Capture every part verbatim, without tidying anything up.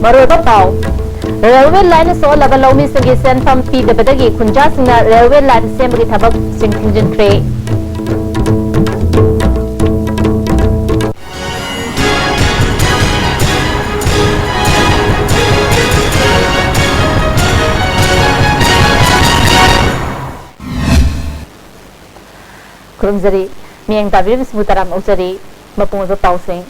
ꯃꯔꯨꯑꯣꯏꯕ ꯄꯥꯎ꯫ Railway line ꯁꯣꯛꯍꯜꯂꯕ ꯂꯧꯃꯤꯁꯤꯡꯒꯤ ꯁꯦꯟꯐꯝ ꯄꯤꯗꯕꯗꯒꯤ ꯈꯨꯟꯖꯥꯁꯤꯡꯅ ꯔꯦꯜꯋꯦ ꯂꯥꯏꯟ ꯁꯦꯝꯕꯒꯤ ꯊꯕꯛꯁꯤꯡ ꯊꯤꯡꯖꯤꯟꯈ꯭ꯔꯦ꯫ ꯈꯨꯔꯨꯝꯖꯔꯤ꯫ ꯃꯤꯠꯌꯦꯡ ꯇꯥꯕꯤꯔꯤꯕꯁꯤꯡꯕꯨ ꯇꯔꯥꯝꯅ ꯑꯣꯛꯆꯔꯤ꯫ ꯃꯄꯨꯡ ꯑꯣꯏꯕ ꯄꯥꯎꯁꯤꯡ꯫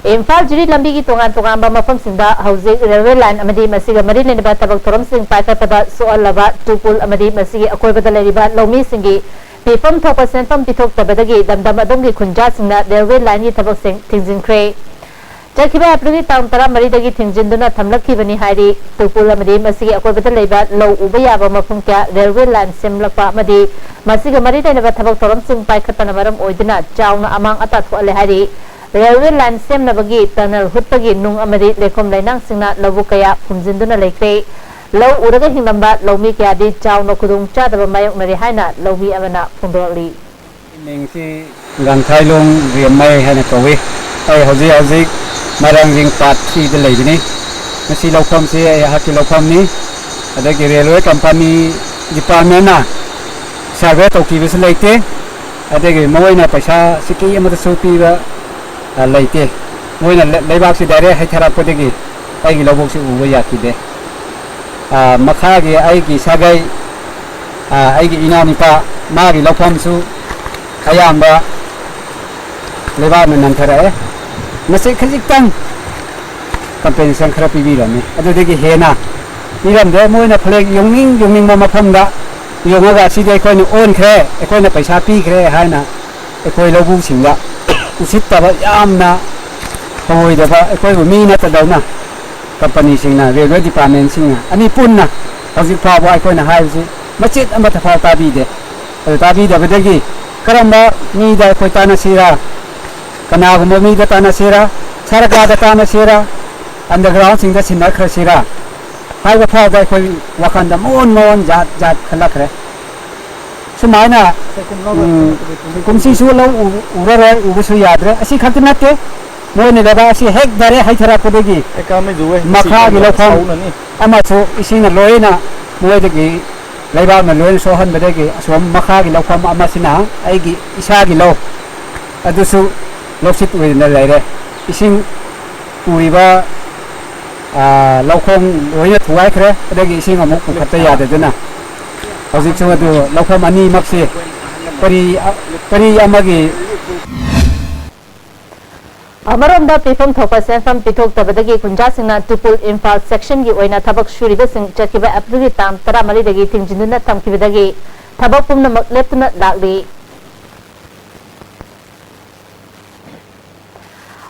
ꯏꯝꯐꯥꯜ ꯖꯤꯔꯤ ꯂꯝꯕꯤꯒꯤ ꯇꯣꯉꯥꯟ ꯇꯣꯉꯥꯟꯕ ꯃꯐꯝꯁꯤꯡꯗ ꯍꯧꯖꯤꯛ ꯔꯦꯜꯋꯦ ꯂꯥꯏꯟ ꯑꯃꯗꯤ ꯃꯁꯤꯒ ꯃꯔꯤ ꯂꯩꯅꯕ ꯊꯕꯛ ꯊꯧꯔꯝꯁꯤꯡ ꯄꯥꯏꯈꯠꯄꯗ ꯁꯣꯛꯍꯜꯂꯕ ꯇꯨꯄꯨꯜ ꯑꯃꯗꯤ ꯃꯁꯤꯒꯤ ꯑꯀꯣꯏꯕꯗ ꯂꯩꯔꯤꯕ ꯂꯧꯃꯤꯁꯤꯡꯒꯤ ꯄꯤꯐꯝ ꯊꯣꯛꯄ ꯁꯦꯟꯐꯝ ꯄꯤꯊꯣꯛꯇꯕꯗꯒꯤ ꯗꯝꯗꯝ ꯑꯗꯣꯝꯒꯤ ꯈꯨꯟꯖꯥꯁꯤꯡꯅ ꯔꯦꯜꯋꯦ ꯂꯥꯏꯟꯒꯤ ꯊꯕꯛꯁꯤꯡ ꯊꯤꯡꯖꯤꯟꯈ꯭ꯔꯦ꯫ ꯆꯠꯈꯤꯕ ꯑꯦꯄ꯭ꯔꯤꯜꯒꯤ ꯇꯥꯡ ꯇꯔꯥꯃꯔꯤꯗꯒꯤ ꯊꯤꯡꯖꯤꯟꯗꯨꯅ ꯊꯝꯂꯛꯈꯤꯕꯅꯤ ꯍꯥꯏꯔꯤ꯫ ꯇꯨꯄꯨꯜ ꯑꯃꯗꯤ ꯃꯁꯤꯒꯤ ꯑꯀꯣꯏꯕꯗ ꯂꯩꯕ ꯂꯧ ꯎꯕ ꯌꯥꯕ ꯃꯐꯝ ꯀꯌꯥ ꯔꯦꯜꯋꯦ ꯂꯥꯏꯟ ꯁꯦꯝꯂꯛꯄ ꯑꯃꯗꯤ ꯃꯁꯤꯒ ꯃꯔꯤ ꯂꯩꯅꯕ ꯊꯕꯛ ꯊꯧꯔꯝꯁꯤꯡ ꯄꯥꯏꯈꯠꯄꯅ ꯃꯔꯝ ꯑꯣꯏꯗꯨꯅ ꯆꯥꯎꯅ ꯑꯃꯥꯡ ꯑꯇꯥ ꯊꯣꯛꯍꯜꯂꯦ ꯍꯥꯏꯔꯤ꯫ ꯔꯦꯜꯋꯦ ꯂꯥꯏꯟ ꯁꯦꯝꯅꯕꯒꯤ ꯇꯅꯦꯜ ꯍꯨꯠꯄꯒꯤ ꯅꯨꯡ ꯑꯃꯗꯤ ꯂꯩꯈꯣꯝ ꯂꯩꯅꯥꯡꯁꯤꯡꯅ ꯂꯧꯕꯨꯛ ꯀꯌꯥ ꯐꯨꯝꯖꯤꯟꯗꯨꯅ ꯂꯩꯈ꯭ꯔꯦ꯫ ꯂꯧ ꯎꯔꯒ ꯍꯤꯡꯂꯝꯕ ꯂꯧꯃꯤ ꯀꯌꯥꯗꯤ ꯆꯥꯎꯅ ꯈꯨꯗꯣꯡ ꯆꯥꯗꯕ ꯃꯥꯌꯣꯛꯅꯔꯦ ꯍꯥꯏꯅ ꯂꯧꯃꯤ ꯑꯃꯅ ꯐꯣꯡꯗꯣꯔꯛꯂꯤ꯫ ꯃꯤꯡꯁꯤ ꯒꯥꯡꯊꯥꯏꯂꯣꯡ ꯔꯦꯝꯃꯩ ꯍꯥꯏꯅ ꯀꯧꯏ꯫ ꯑꯩ ꯍꯧꯖꯤꯛ ꯍꯧꯖꯤꯛ ꯃꯔꯥꯡꯖꯤꯡ ꯄꯥꯔꯠ ꯊ꯭ꯔꯤꯗ ꯂꯩꯕꯅꯤ꯫ ꯃꯁꯤ ꯂꯧꯐꯝꯁꯤ ꯑꯩꯍꯥꯛꯀꯤ ꯂꯧꯐꯝꯅꯤ꯫ ꯑꯗꯒꯤ ꯔꯦꯜꯋꯦ ꯀꯝꯄꯅꯤ ꯗꯤꯄꯥꯔꯠꯃꯦꯟꯅ ꯁꯔꯚꯦ ꯇꯧꯈꯤꯕꯁꯨ ꯂꯩꯇꯦ꯫ ꯑꯗꯒꯤ ꯃꯣꯏꯅ ꯄꯩꯁꯥ ꯁꯤꯀꯤ ꯑꯃꯠꯇꯁꯨ ꯄꯤꯕ, ꯑ, ꯂꯩꯇꯦ꯫ ꯃꯣꯏꯅ ꯂꯩ-, ꯂꯩꯕꯥꯛꯁꯤ ꯗꯥꯏꯔꯦꯛ ꯍꯩꯊꯔꯛꯄꯗꯒꯤ ꯑꯩꯒꯤ ꯂꯧꯕꯨꯛꯁꯤ ꯎꯕ ꯌꯥꯈꯤꯗꯦ꯫ ꯑ, ꯃꯈꯥꯒꯤ ꯑꯩꯒꯤ ꯁꯥꯒꯩ, ꯑ, ꯑꯩꯒꯤ ꯏꯅꯥꯎꯅꯨꯄꯥ, ꯃꯥꯒꯤ ꯂꯧꯐꯝꯁꯨ ꯑꯌꯥꯝꯕ ꯂꯩꯕꯥꯛꯅ ꯅꯟꯊꯔꯛꯑꯦ꯫ ꯃꯁꯤ ꯈꯖꯤꯛꯇꯪ ꯀꯝꯄꯦꯟꯁꯦꯁꯟ ꯈꯔ ꯄꯤꯕꯤꯔꯝꯃꯤ꯫ ꯑꯗꯨꯗꯒꯤ ꯍꯦꯟꯅ ꯄꯤꯔꯝꯗꯦ꯫ ꯃꯣꯏꯅ ꯐ꯭ꯂꯦꯛ ꯌꯣꯡꯅꯤꯡ ꯌꯣꯡꯅꯤꯡꯕ ꯃꯐꯝꯗ ꯌꯣꯡꯉꯒ, "ꯑꯁꯤꯗꯤ ꯑꯩꯈꯣꯏꯅ ꯑꯣꯟꯈ꯭ꯔꯦ, ꯑꯩꯈꯣꯏꯅ ꯄꯩꯁꯥ ꯄꯤꯈ꯭ꯔꯦ" ꯍꯥꯏꯅ ꯑꯩꯈꯣꯏ ꯂꯧꯕꯨꯛꯁꯤꯡꯗ ꯎꯁꯤꯠꯇꯕ, ꯌꯥꯝꯅ ꯊꯧꯑꯣꯏꯗꯕ, ꯑꯩꯈꯣꯏꯕꯨ ꯃꯤ ꯅꯠꯇꯗꯧꯅ ꯀꯝꯄꯅꯤꯁꯤꯡꯅ, ꯔꯦꯜꯋꯦ ꯗꯤꯄꯥꯔꯠꯃꯦꯟꯁꯤꯡꯅ, ꯑꯅꯤ ꯄꯨꯟꯅ ꯍꯧꯖꯤꯛ ꯐꯥꯎꯕ ꯑꯩꯈꯣꯏꯅ ꯍꯥꯏꯕꯁꯤ ꯃꯆꯦꯠ ꯑꯃꯠꯇ ꯐꯥꯎ ꯇꯥꯕꯤꯗꯦ꯫ ꯑꯗꯨ ꯇꯥꯕꯤꯗꯕꯗꯒꯤ ꯀꯔꯝꯕ ꯃꯤꯗ ꯑꯩꯈꯣꯏ ꯇꯥꯟꯅꯁꯤꯔꯥ? ꯀꯅꯥꯒꯨꯝꯕ ꯃꯤꯗ ꯇꯥꯟꯅꯁꯤꯔꯥ? ꯁꯔꯀꯥꯔꯗ ꯇꯥꯟꯅꯁꯤꯔꯥ? ꯑꯟꯗꯔꯒ꯭ꯔꯥꯎꯟꯁꯤꯡꯗ ꯁꯤꯟꯅꯈ꯭ꯔꯁꯤꯔꯥ ꯍꯥꯏꯕ ꯐꯥꯎꯕ ꯑꯩꯈꯣꯏ ꯋꯥꯈꯜꯗ ꯃꯑꯣꯟ ꯃꯑꯣꯟ ꯖꯥꯠ ꯖꯥꯠ ꯈꯜꯂꯛꯈ꯭ꯔꯦ꯫ ꯁꯨꯃꯥꯏꯅ ꯎꯝ, ꯀꯨꯝꯁꯤꯁꯨ ꯂꯧ ꯎ- ꯎꯔꯔꯣꯏ, ꯎꯕꯁꯨ ꯌꯥꯗ꯭ꯔꯦ꯫ ꯑꯁꯤ ꯈꯛꯇ ꯅꯠꯇꯦ, ꯃꯣꯏꯅ ꯂꯩꯕꯥꯛ ꯑꯁꯤ ꯍꯦꯛ ꯗꯥꯏꯔꯦꯛ ꯍꯩꯊꯔꯛꯄꯗꯒꯤ ꯑꯩ ꯀꯥꯃꯩ ꯖꯨꯋꯦ꯫ ꯃꯈꯥꯒꯤ ꯂꯧꯐꯝ ꯑꯃꯁꯨ ꯏꯁꯤꯡꯅ ꯂꯣꯏꯅ ꯃꯣꯏꯗꯒꯤ ꯂꯩꯕꯥꯛꯅ ꯂꯣꯏꯅ ꯁꯣꯛꯍꯟꯕꯗꯒꯤ ꯑꯁꯣꯝ ꯃꯈꯥꯒꯤ ꯂꯧꯐꯝ ꯑꯃꯁꯤꯅ ꯑꯩꯒꯤ ꯏꯁꯥꯒꯤ ꯂꯧ ꯑꯗꯨꯁꯨ ꯂꯧꯁꯤꯠ ꯑꯣꯏꯅ ꯂꯩꯔꯦ꯫ ꯏꯁꯤꯡ ꯄꯨꯔꯤꯕ, ꯑ, ꯂꯧꯈꯣꯡ ꯂꯣꯏꯅ ꯊꯨꯒꯥꯏꯈ꯭ꯔꯦ꯫ ꯑꯗꯒꯤ ꯏꯁꯤꯡ ꯑꯃꯨꯛ ꯄꯨꯈꯠꯄ ꯌꯥꯗꯗꯨꯅ ꯍꯧꯖꯤꯛꯁꯨ ꯑꯗꯨ ꯂꯧꯐꯝ ꯑꯅꯤꯃꯛꯁꯤ ꯄꯔꯤ ꯄꯔꯤ ꯑꯃꯒꯤ ꯑꯃꯔꯣꯝꯗ, ꯄꯤꯐꯝ ꯊꯣꯛꯄ ꯁꯦꯟꯐꯝ ꯄꯤꯊꯣꯛꯇꯕꯗꯒꯤ ꯒꯨꯟꯖꯥꯁꯤꯡꯅ ꯇꯨꯄꯨꯜ ꯏꯝꯐꯥꯜ ꯁꯦꯛꯁꯟꯒꯤ ꯑꯣꯏꯅ ꯊꯕꯛ ꯁꯨꯔꯤꯕꯁꯤꯡ ꯆꯠꯈꯤꯕ ꯑꯦꯄ꯭ꯔꯤꯜꯒꯤ ꯇꯥꯡ ꯇꯔꯥꯃꯔꯤꯗꯒꯤ ꯊꯤꯡꯖꯤꯟꯗꯨꯅ ꯊꯝꯈꯤꯕꯗꯒꯤ ꯊꯕꯛ ꯄꯨꯝꯅꯃꯛ ꯂꯦꯞꯇꯨꯅ ꯂꯥꯛꯂꯤ꯫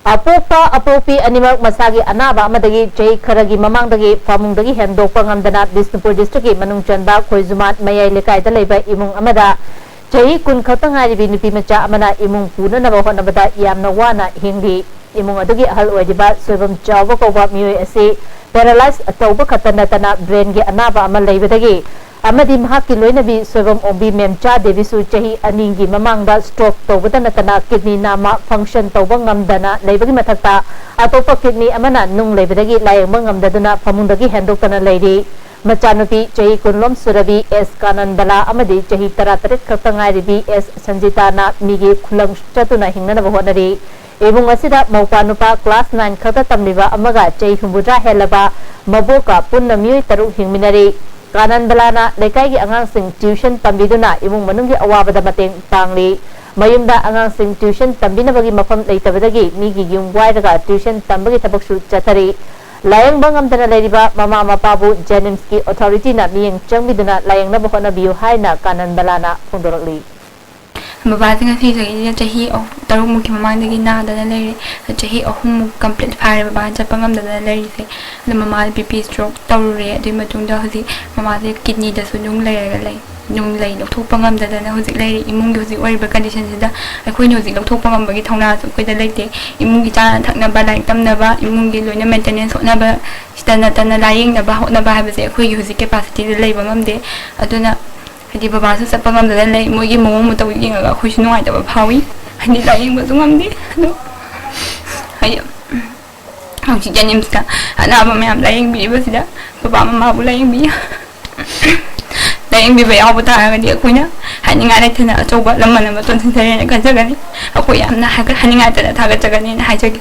ꯑꯄꯣꯛꯄ ꯑꯄꯣꯛꯄꯤ ꯑꯅꯤꯃꯛ ꯃꯁꯥꯒꯤ ꯑꯅꯥꯕ ꯑꯃꯗꯒꯤ ꯆꯍꯤ ꯈꯔꯒꯤ ꯃꯃꯥꯡꯗꯒꯤ ꯐꯃꯨꯡꯗꯒꯤ ꯍꯦꯟꯗꯣꯛꯄ ꯉꯝꯗꯅ ꯕꯤꯁꯅꯨꯄꯨꯔ ꯗꯤꯁꯇ꯭ꯔꯤꯛꯀꯤ ꯃꯅꯨꯡ ꯆꯟꯕ ꯈꯣꯏꯖꯨꯃꯥꯠ ꯃꯌꯥꯏ ꯂꯩꯀꯥꯏꯗ ꯂꯩꯕ ꯏꯃꯨꯡ ꯑꯃꯗ ꯆꯍꯤ ꯀꯨꯟ ꯈꯛꯇ ꯉꯥꯏꯔꯤꯕꯤ ꯅꯨꯄꯤ ꯃꯆꯥ ꯑꯃꯅ ꯏꯃꯨꯡ ꯄꯨꯅꯅꯕ ꯍꯣꯠꯅꯕꯗ ꯌꯥꯝꯅ ꯋꯥꯅ ꯍꯤꯡꯂꯤ꯫ ꯏꯃꯨꯡ ꯑꯗꯨꯒꯤ ꯑꯍꯜ ꯑꯣꯏꯔꯤꯕ ꯁꯣꯏꯕꯝ ꯆꯥꯎꯕ ꯀꯧꯕ ꯃꯤꯑꯣꯏ ꯑꯁꯤ ꯄꯦꯔꯥꯂꯥꯏꯁ ꯇꯧꯕ ꯈꯛꯇ ꯅꯠꯇꯅ ꯕ꯭ꯔꯦꯟꯒꯤ ꯑꯅꯥꯕ ꯑꯃ ꯂꯩꯕꯗꯒꯤ ꯑꯃꯗꯤ ꯃꯍꯥꯛꯀꯤ ꯂꯣꯏꯅꯕꯤ ꯁꯣꯏꯕꯝ ꯑꯣꯡꯕꯤ ꯃꯦꯝꯆꯥ ꯗꯦꯕꯤꯁꯨ ꯆꯍꯤ ꯑꯅꯤꯒꯤ ꯃꯃꯥꯡꯗ ꯁ꯭ꯇ꯭ꯔꯣꯛ ꯇꯧꯕꯗ ꯅꯠꯇꯅ ꯀꯤꯗꯅꯤ ꯅꯥꯝꯃ ꯐꯪꯁꯟ ꯇꯧꯕ ꯉꯝꯗꯅ ꯂꯩꯕꯒꯤ ꯃꯊꯛꯇ ꯑꯇꯣꯞꯄ ꯀꯤꯗꯅꯤ ꯑꯃꯅ ꯅꯨꯡ ꯂꯩꯕꯗꯒꯤ ꯂꯥꯌꯦꯡꯕ ꯉꯝꯗꯗꯨꯅ ꯐꯃꯨꯡꯗꯒꯤ ꯍꯦꯟꯗꯣꯛꯇꯅ ꯂꯩꯔꯤ꯫ ꯃꯆꯥꯅꯨꯄꯤ ꯆꯍꯤ ꯀꯨꯟꯂꯣꯝ ꯁꯨꯔꯕꯤ ꯑꯦꯁ ꯀꯥꯅꯟꯕꯂꯥ ꯑꯃꯗꯤ ꯆꯍꯤ ꯇꯔꯥꯇꯔꯦꯠ ꯈꯛꯇ ꯉꯥꯏꯔꯤꯕꯤ ꯑꯦꯁ ꯁꯟꯖꯤꯇꯥꯅ ꯃꯤꯒꯤ ꯈꯨꯂꯪ ꯆꯠꯇꯨꯅ ꯍꯤꯡꯅꯅꯕ ꯍꯣꯠꯅꯔꯤ꯫ ꯏꯃꯨꯡ ꯑꯁꯤꯗ ꯃꯧꯄꯥ ꯅꯨꯄꯥ ꯀ꯭ꯂꯥꯁ ꯅꯥꯏꯟ ꯈꯛꯇ ꯇꯝꯂꯤꯕ ꯑꯃꯒ ꯆꯍꯤ ꯍꯨꯝꯐꯨꯇꯔꯥ ꯍꯦꯜꯂꯕ ꯃꯕꯣꯛꯀ ꯄꯨꯟꯅ ꯃꯤꯑꯣꯏ ꯇꯔꯨꯛ ꯍꯤꯡꯃꯤꯟꯅꯔꯤ꯫ ꯀꯥꯅꯟꯕꯂꯥꯅ ꯂꯩꯀꯥꯏꯒꯤ ꯑꯉꯥꯡꯁꯤꯡ ꯇ꯭ꯌꯨꯁꯟ ꯇꯝꯕꯤꯗꯨꯅ ꯏꯃꯨꯡ ꯃꯅꯨꯡꯒꯤ ꯑꯋꯥꯕꯗ ꯃꯇꯦꯡ ꯄꯥꯡꯂꯤ꯫ ꯃꯌꯨꯝꯗ ꯑꯉꯥꯡꯁꯤꯡ ꯇ꯭ꯌꯨꯁꯟ ꯇꯝꯕꯤꯅꯕꯒꯤ ꯃꯐꯝ ꯂꯩꯇꯕꯗꯒꯤ ꯃꯤꯒꯤ ꯌꯨꯝ ꯋꯥꯏꯔꯒ ꯇ꯭ꯌꯨꯁꯟ ꯇꯝꯕꯒꯤ ꯊꯕꯛꯁꯨ ꯆꯠꯊꯔꯤ꯫ ꯂꯥꯌꯦꯡꯕ ꯉꯝꯗꯅ ꯂꯩꯔꯤꯕ ꯃꯃꯥ ꯃꯄꯥꯕꯨ ꯖꯦꯅꯤꯝꯁꯀꯤ ꯑꯣꯊꯣꯔꯤꯇꯤꯅ ꯃꯤꯠꯌꯦꯡ ꯆꯪꯕꯤꯗꯨꯅ ꯂꯥꯌꯦꯡꯅꯕ ꯍꯣꯠꯅꯕꯤꯌꯨ ꯍꯥꯏꯅ ꯀꯥꯅꯟꯕꯂꯥꯅ ꯐꯣꯡꯗꯣꯔꯛꯂꯤ꯫ ꯕꯕꯥꯁꯦ ꯉꯁꯤ ꯆꯍꯤꯁꯤꯗ ꯆꯍꯤ ꯑꯍꯨꯝ, ꯇꯔꯨꯛꯃꯨꯛꯀꯤ ꯃꯃꯥꯡꯗꯒꯤ ꯅꯥꯗꯅ ꯂꯩꯔꯦ꯫ ꯆꯍꯤ ꯑꯍꯨꯝꯃꯨꯛ complete ꯐꯥꯔꯦ ꯕꯕꯥ ꯆꯠꯄ ꯉꯝꯗꯗꯅ ꯂꯩꯔꯤꯁꯦ꯫ ꯑꯗꯣ ꯃꯃꯥ B P stroke ꯇꯧꯔꯨꯔꯦ꯫ ꯑꯗꯨꯒꯤ ꯃꯇꯨꯡꯗ ꯍꯧꯖꯤꯛ ꯃꯃꯥꯁꯦ kidneyꯗꯁꯨ ꯅꯨꯡ ꯂꯩꯔꯒ ꯂꯩ꯫ ꯅꯨꯡ ꯂꯩ ꯂꯧꯊꯣꯛꯄ ꯉꯝꯗꯗꯅ ꯍꯧꯖꯤꯛ ꯂꯩꯔꯤ꯫ ꯏꯃꯨꯡꯒꯤ ꯍꯧꯖꯤꯛ ꯑꯣꯏꯔꯤꯕ conditionꯁꯤꯗ ꯑꯩꯈꯣꯏꯅ ꯍꯧꯖꯤꯛ ꯂꯧꯊꯣꯛꯄ ꯉꯝꯕꯒꯤ ꯊꯧꯅꯥꯁꯨ ꯑꯩꯈꯣꯏꯗ ꯂꯩꯇꯦ꯫ ꯏꯃꯨꯡꯒꯤ ꯆꯥꯅ ꯊꯛꯅꯕ, ꯂꯥꯏꯔꯤꯛ ꯇꯝꯅꯕ, ꯏꯃꯨꯡꯒꯤ ꯂꯣꯏꯅ maintenance ꯍꯣꯠꯅꯕ, ꯁꯤꯗ ꯅꯠꯇꯅ ꯂꯥꯏꯌꯦꯡꯅꯕ ꯍꯣꯠꯅꯕ ꯍꯥꯏꯕꯁꯦ ꯑꯩꯈꯣꯏꯒꯤ ꯍꯧꯖꯤꯛ capacityꯗ ꯂꯩꯕ ꯉꯝꯗꯦ꯫ ꯑꯗꯨꯅ ꯍꯥꯏꯗꯤ ꯕꯕꯥꯁꯨ ꯆꯠꯄ ꯉꯝꯗꯅ ꯂꯩ꯫ ꯃꯣꯏꯒꯤ ꯃꯑꯣꯡ ꯃꯇꯧ ꯌꯦꯡꯉꯒ ꯑꯩꯈꯣꯏꯁꯨ ꯅꯨꯡꯉꯥꯏꯇꯕ ꯐꯥꯎꯏ꯫ ꯍꯥꯏꯗꯤ ꯂꯥꯏꯌꯦꯡꯕꯁꯨ ꯉꯝꯗꯦ꯫ ꯑꯗꯣ ꯍꯥꯏꯗꯤ ꯍꯧꯖꯤꯛ JNIMSꯇ ꯑꯅꯥꯕ ꯃꯌꯥꯝ ꯂꯥꯏꯌꯦꯡꯕꯤꯔꯤꯕꯁꯤꯗ ꯕꯕꯥ ꯃꯃꯥꯕꯨ ꯂꯥꯏꯌꯦꯡꯕꯤꯌꯨ꯫ ꯂꯥꯏꯌꯦꯡꯕꯤꯕ ꯌꯥꯎꯕ ꯇꯥꯔꯒꯗꯤ ꯑꯩꯈꯣꯏꯅ ꯍꯥꯏꯅꯤꯡꯉꯥꯏ ꯂꯩꯇꯅ ꯑꯆꯧꯕ ꯂꯃꯟ ꯑꯃ ꯇꯣꯟꯁꯤꯟꯖꯔꯦꯅ ꯈꯟꯖꯒꯅꯤ꯫ ꯑꯩꯈꯣꯏ ꯌꯥꯝꯅ ꯍꯥꯏꯒꯠ-, ꯍꯥꯏꯅꯤꯡꯉꯥꯏ ꯂꯩꯇꯅ ꯊꯥꯒꯠꯆꯒꯅꯤꯅ ꯍꯥꯏꯖꯒꯦ꯫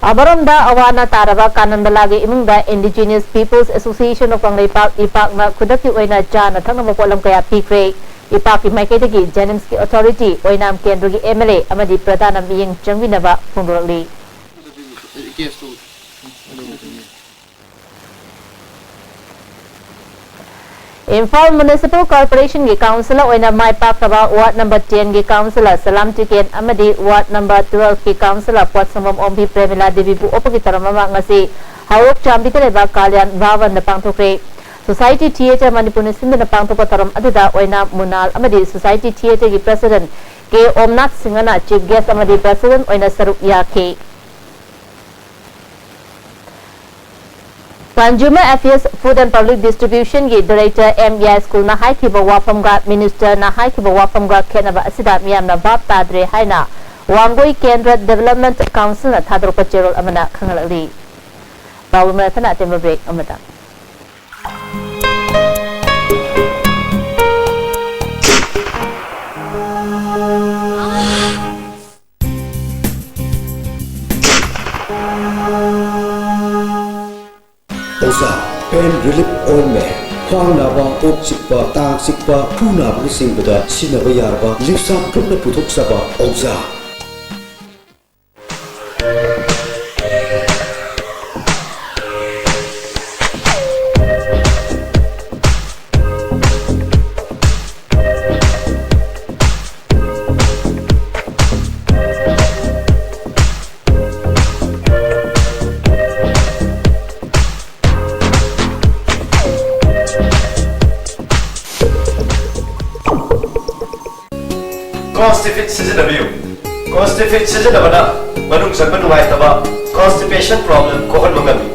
ꯑꯃꯔꯣꯝꯗ ꯑꯋꯥ ꯑꯅꯥ ꯇꯥꯔꯕ ꯀꯥꯅꯟꯕꯂꯥꯒꯤ ꯏꯃꯨꯡꯗ Indigenous Peoples Association of Kangleipak, ꯏꯄꯥꯛꯅ ꯈꯨꯗꯛꯀꯤ ꯑꯣꯏꯅ ꯆꯥꯅ ꯊꯛꯅꯕ ꯄꯣꯠꯂꯝ ꯀꯌꯥ ꯄꯤꯈ꯭ꯔꯦ꯫ ꯏꯄꯥꯛꯀꯤ ꯃꯥꯏꯀꯩꯗꯒꯤ JNIMSꯀꯤ authority, ꯑꯣꯏꯅꯥꯝ ꯀꯦꯟꯗ꯭ꯔꯒꯤ MLA ꯑꯃꯗꯤ ꯄ꯭ꯔꯙꯥꯟꯅ ꯃꯤꯠꯌꯦꯡ ꯆꯪꯕꯤꯅꯕ ꯐꯣꯡꯗꯣꯔꯛꯂꯤ꯫ ꯏꯝꯐꯥꯜ Municipal Corporationꯒꯤ councillor ꯑꯣꯏꯅ ꯃꯥꯏ ꯄꯥꯛꯈ꯭ꯔꯕ ward number tenꯒꯤ councillor ꯁꯂꯥꯝ ꯇꯤꯀꯦꯟ ꯑꯃꯗꯤ ward number twelveꯀꯤ councillor ꯄꯣꯠꯁꯪꯕꯝ ꯑꯣꯡꯕꯤ ꯄ꯭ꯔꯦꯃꯤꯂꯥ ꯗꯦꯕꯤꯕꯨ ꯑꯣꯛꯄꯒꯤ ꯊꯧꯔꯝ ꯑꯃ ꯉꯁꯤ ꯍꯥꯎꯔꯣꯛ ꯆꯥꯝꯕꯤꯗ ꯂꯩꯕ ꯀꯥꯂꯤꯌꯥꯟ ꯚꯕꯟꯗ ꯄꯥꯡꯊꯣꯛꯈ꯭ꯔꯦ꯫ Society Theatre ꯃꯅꯤꯄꯨꯔꯅ ꯁꯤꯟꯗꯨꯅ ꯄꯥꯡꯊꯣꯛꯄ ꯊꯧꯔꯝ ꯑꯗꯨꯗ ꯑꯣꯏꯅꯥꯝ ꯃꯨꯅꯥꯜ ꯑꯃꯗꯤ Society Theatreꯒꯤ President ꯀꯦ ꯑꯣꯝꯅꯥꯊ ꯁꯤꯡꯍꯅ chief guest ꯑꯃꯗꯤ president ꯑꯣꯏꯅ ꯁꯔꯨꯛ ꯌꯥꯈꯤ꯫ Consumer Affairs, Food and Public Distributionꯒꯤ Director M Yaskulꯅ ꯍꯥꯏꯈꯤꯕ ꯋꯥꯐꯝꯒ Ministerꯅ ꯍꯥꯏꯈꯤꯕ ꯋꯥꯐꯝꯒ ꯈꯦꯠꯅꯕ ꯑꯁꯤꯗ ꯃꯤꯌꯥꯝꯅ ꯚꯥꯞ ꯇꯥꯗ꯭ꯔꯦ ꯍꯥꯏꯅ ꯋꯥꯡꯒꯣꯏ ꯀꯦꯟꯗ꯭ꯔ Development Councilꯅ ꯊꯥꯗꯣꯔꯛꯄ ꯆꯦꯔꯣꯜ ꯑꯃꯅ ꯈꯪꯍꯜꯂꯛꯂꯤ꯫ ꯄꯥꯎ ꯃꯔꯛ ꯊꯠꯅ ꯑꯇꯦꯟꯕ break ꯑꯃꯗ꯫ ꯑꯣꯖꯥ, pain relief ointment, ꯈ꯭ꯋꯥꯡ ꯅꯥꯕ, ꯀꯣꯛ ꯆꯤꯛꯄ, ꯇꯥꯡ ꯆꯤꯛꯄ, ꯈꯨ ꯅꯥꯕꯅꯆꯤꯡꯕꯗ ꯁꯤꯖꯤꯟꯅꯕ ꯌꯥꯔꯕ ꯂꯤꯞꯁꯥꯞ ꯒ꯭ꯔꯨꯞꯅ ꯄꯨꯊꯣꯛꯆꯕ ꯑꯣꯖꯥ꯫ Constipid ꯁꯤꯖꯤꯟꯅꯕꯤꯌꯨ꯫ Constipid ꯁꯤꯖꯤꯟꯅꯕꯅ ꯃꯅꯨꯡ ꯆꯪꯕ ꯅꯨꯡꯉꯥꯏꯇꯕ, constipation problem, ꯀꯣꯛꯍꯟꯕ ꯉꯝꯃꯤ꯫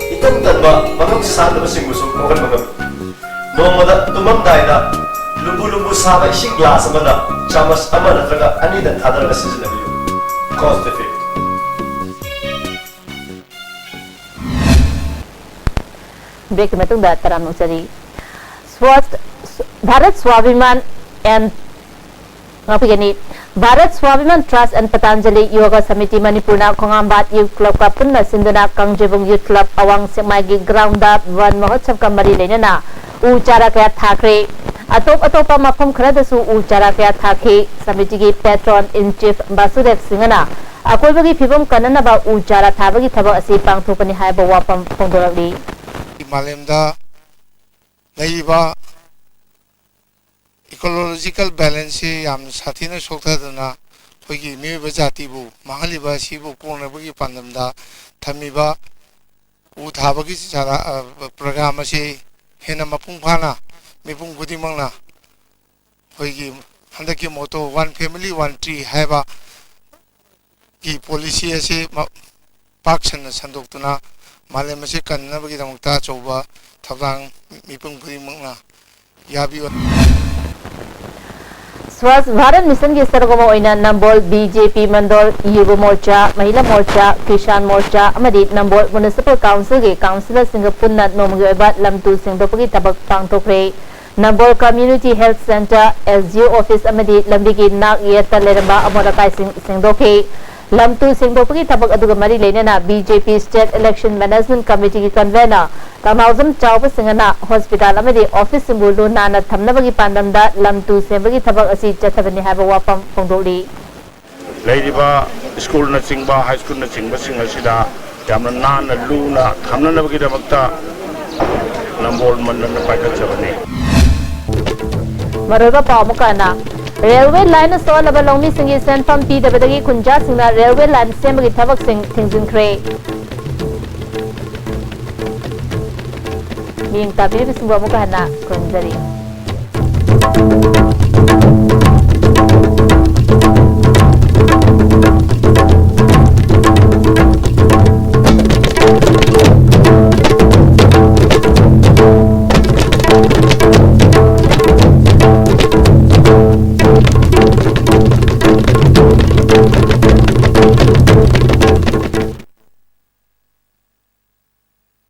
ꯏꯇꯟ ꯇꯟꯕ, ꯃꯉꯝ ꯁꯥꯟꯗꯕꯁꯤꯡꯕꯨꯁꯨ ꯀꯣꯛꯍꯟꯕ ꯉꯝꯃꯤ꯫ ꯅꯣꯡꯃꯗ ꯇꯨꯝꯃꯝꯗꯥꯏꯗ ꯂꯨꯝꯕꯨ ꯂꯨꯝꯕꯨ ꯁꯥꯕ ꯏꯁꯤꯡ glass ꯑꯃꯗ ꯆꯥꯃꯁ ꯑꯃ ꯅꯠꯇ꯭ꯔꯒ ꯑꯅꯤꯗꯪ ꯊꯥꯗꯔꯒ ꯁꯤꯖꯤꯟꯅꯕꯤꯌꯨ꯫ Constipid꯫ Breakꯀꯤ ꯃꯇꯨꯡꯗ ꯇꯔꯥꯝꯅ ꯑꯣꯛꯆꯔꯤ꯫ Swachh-, Bharat ꯁ꯭ꯋꯥꯚꯤꯃꯥꯟ and ꯉꯥꯛꯄꯤꯒꯅꯤ꯫ Bharat ꯁ꯭ꯋꯥꯚꯤꯃꯥꯟ Trust and Patanjali ꯌꯣꯒ ꯁꯃꯤꯇꯤ ꯃꯅꯤꯄꯨꯔꯅ ꯈꯣꯡꯉꯥꯝꯕꯥꯠ Youth Clubꯀ ꯄꯨꯟꯅ ꯁꯤꯟꯗꯨꯅ ꯀꯥꯡꯖꯩꯕꯨꯡ Youth Club ꯑꯋꯥꯡ ꯁꯦꯛꯃꯥꯏꯒꯤ groundꯗ Van ꯃꯍꯣꯠꯁꯕꯀ ꯃꯔꯤ ꯂꯩꯅꯅ ꯎ ꯆꯥꯔꯥ ꯀꯌꯥ ꯊꯥꯈ꯭ꯔꯦ꯫ ꯑꯇꯣꯞ ꯑꯇꯣꯞꯄ ꯃꯐꯝ ꯈꯔꯗꯁꯨ ꯎ ꯆꯥꯔꯥ ꯀꯌꯥ ꯊꯥꯈꯤ꯫ ꯁꯃꯤꯇꯤꯒꯤ Patron in Chief ꯕꯥꯁꯨꯗꯦꯕ ꯁꯤꯡꯍꯅ ꯑꯀꯣꯏꯕꯒꯤ ꯐꯤꯕꯝ ꯀꯟꯅꯅꯕ ꯎ ꯆꯥꯔꯥ ꯊꯥꯕꯒꯤ ꯊꯕꯛ ꯑꯁꯤ ꯄꯥꯡꯊꯣꯛꯄꯅꯤ ꯍꯥꯏꯕ ꯋꯥꯐꯝ ꯐꯣꯡꯗꯣꯔꯛꯂꯤ꯫ ꯃꯥꯂꯦꯝꯗ ꯂꯩꯔꯤꯕ ecological balanceꯁꯤ ꯌꯥꯝꯅ ꯁꯥꯊꯤꯅ ꯁꯣꯛꯊꯗꯨꯅ ꯑꯩꯈꯣꯏꯒꯤ ꯃꯤꯑꯣꯏꯕ ꯖꯥꯇꯤꯕꯨ ꯃꯥꯡꯍꯜꯂꯤꯕ ꯑꯁꯤꯕꯨ ꯀꯣꯛꯅꯕꯒꯤ ꯄꯥꯟꯗꯝꯗ ꯊꯝꯃꯤꯕ ꯎ ꯊꯥꯕꯒꯤ ꯆꯥꯔꯥ, ꯑ, program ꯑꯁꯤ ꯍꯦꯟꯅ ꯃꯄꯨꯡ ꯐꯥꯅ ꯃꯤꯄꯨꯝ ꯈꯨꯗꯤꯡꯃꯛꯅ ꯑꯩꯈꯣꯏꯒꯤ ꯍꯟꯗꯛꯀꯤ motto One Family One Tree ꯍꯥꯏꯕ ꯒꯤ policy ꯑꯁꯤ ꯃ-, ꯄꯥꯛ ꯁꯟꯅ ꯁꯟꯗꯣꯛꯇꯨꯅ ꯃꯥꯂꯦꯝ ꯑꯁꯤ ꯀꯟꯅꯕꯒꯤꯗꯃꯛꯇ ꯑꯆꯧꯕ ꯊꯧꯗꯥꯡ ꯃꯤꯄꯨꯝ ꯈꯨꯗꯤꯡꯃꯛꯅ ꯌꯥꯕꯤꯌꯨ꯫ ꯁ꯭ꯋꯥꯁ ꯚꯥꯔꯠ ꯃꯤꯁꯟꯒꯤ ꯁꯔꯨꯛ ꯑꯃ ꯑꯣꯏꯅ ꯅꯝꯕꯣꯜ ꯕꯤ ꯖꯦ ꯄꯤ ꯃꯟꯗꯣꯜ, ꯌꯨꯕ ꯃꯣꯔꯆꯥ, ꯃꯍꯤꯂꯥ ꯃꯣꯔꯆꯥ, ꯀꯤꯁꯥꯟ ꯃꯣꯔꯆꯥ ꯑꯃꯗꯤ ꯅꯝꯕꯣꯜ ꯃ꯭ꯌꯨꯅꯤꯁꯤꯄꯥꯜ ꯀꯥꯎꯟꯁꯤꯜꯒꯤ ꯀꯥꯎꯟꯁꯤꯂꯔꯁꯤꯡꯒ ꯄꯨꯟꯅ ꯅꯣꯡꯃꯒꯤ ꯑꯣꯏꯕ ꯂꯝ ꯇꯨ ꯁꯦꯡꯗꯣꯛꯄꯒꯤ ꯊꯕꯛ ꯄꯥꯡꯊꯣꯛꯈ꯭ꯔꯦ꯫ ꯅꯝꯕꯣꯜ community health centre, S D ꯑꯣ ꯑꯣꯐꯤꯁ ꯑꯃꯗꯤ ꯂꯝꯕꯤꯒꯤ ꯅꯥꯛ ꯌꯦꯠꯇ ꯂꯩꯔꯝꯕ ꯑꯃꯣꯠ ꯑꯀꯥꯏꯁꯤꯡ ꯁꯦꯡꯗꯣꯛꯈꯤ꯫ ꯂꯝ ꯇꯨ ꯁꯦꯡꯗꯣꯛꯄꯒꯤ ꯊꯕꯛ ꯑꯗꯨꯒ ꯃꯔꯤ ꯂꯩꯅꯅ B J P State Election Management Committeeꯒꯤ convener ꯀꯪꯂꯥꯎꯖꯝ ꯆꯥꯎꯕꯁꯤꯡꯍꯅ ꯍꯣꯁꯄꯤꯇꯥꯜ ꯑꯃꯗꯤ ꯑꯣꯐꯤꯁꯁꯤꯡꯕꯨ ꯂꯨ ꯅꯥꯟꯅ ꯊꯝꯅꯕꯒꯤ ꯄꯥꯟꯗꯝꯗ ꯂꯝ ꯇꯨ ꯁꯦꯡꯕꯒꯤ ꯊꯕꯛ ꯑꯁꯤ ꯆꯠꯊꯕꯅꯤ ꯍꯥꯏꯕ ꯋꯥꯐꯝ ꯐꯣꯡꯗꯣꯛꯂꯤ꯫ ꯂꯩꯔꯤꯕ ꯁ꯭ꯀꯨꯜꯅꯆꯤꯡꯕ, ꯍꯥꯏ ꯁ꯭ꯀꯨꯜꯅꯆꯤꯡꯕꯁꯤꯡ ꯑꯁꯤꯗ ꯌꯥꯝꯅ ꯅꯥꯟꯅ ꯂꯨꯅ ꯊꯝꯅꯅꯕꯒꯤꯗꯃꯛꯇ ꯅꯝꯕꯣꯜ ꯃꯟꯗꯜꯅ ꯄꯥꯏꯈꯠꯆꯕꯅꯤ꯫ ꯃꯔꯨꯑꯣꯏꯕ ꯄꯥꯎ ꯑꯃꯨꯛꯀ ꯍꯟꯅ꯫ ꯔꯦꯜꯋꯦ ꯂꯥꯏꯟꯅ ꯁꯣꯛꯍꯜꯂꯕ ꯂꯧꯃꯤꯁꯤꯡꯒꯤ ꯁꯦꯟꯐꯝ ꯄꯤꯗꯕꯗꯒꯤ ꯈꯨꯟꯖꯥꯁꯤꯡꯅ ꯔꯦꯜꯋꯦ ꯂꯥꯏꯟ ꯁꯦꯝꯕꯒꯤ ꯊꯕꯛꯁꯤꯡ ꯊꯤꯡꯖꯤꯟꯈ꯭ꯔꯦ꯫ ꯃꯤꯠꯌꯦꯡ ꯇꯥꯕꯤꯔꯤꯕꯁꯤꯡꯕꯨ ꯑꯃꯨꯛꯀ ꯍꯟꯅ ꯈꯨꯔꯨꯝꯖꯔꯤ꯫